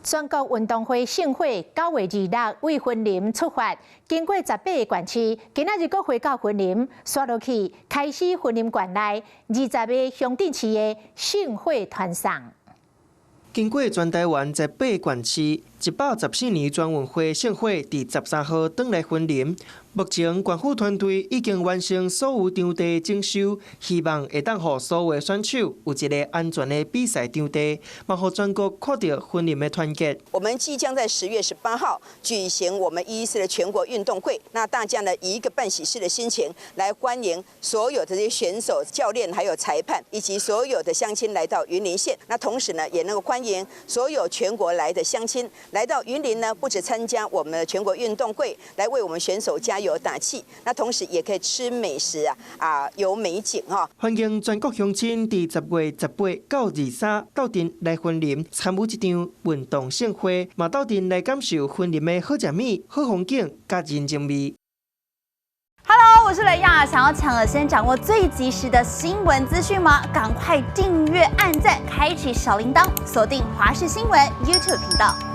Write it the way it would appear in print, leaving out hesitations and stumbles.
全國運動會聖火9月26對雲林出發，經過18個縣市，今仔日閣回到雲林，紲落去開始雲林縣內20個鄉鎮市的聖火傳送。經過全台灣18個縣市，114年全運會聖火佇13號轉來雲林。目前，縣府團隊已經完成所有場地整修，希望會當予所有選手有一个安全的比賽場地，嘛予全國看著雲林的團結。我們即將在10月18號舉行我們114的全國運動會，那大家呢以一個辦喜事的心情來歡迎所有的這些選手、教練、還有裁判，以及所有的鄉親來到雲林縣。那同時呢，也能夠歡迎所有全國來的鄉親來到雲林呢，不止參加我們的全國運動會，來為我們選手加油打氣，那同時也可以吃美食啊，啊遊美景哈。歡迎全國鄉親佇10月18到23鬥陣來雲林參與這場運動盛會，嘛鬥陣來感受雲林的好食物、好風景佮人情味。 Hello，我是雷亞，想要搶先掌握最及時的新聞資訊嗎？趕快訂閱、按讚、開啟小鈴鐺，鎖定華視新聞 YouTube 頻道。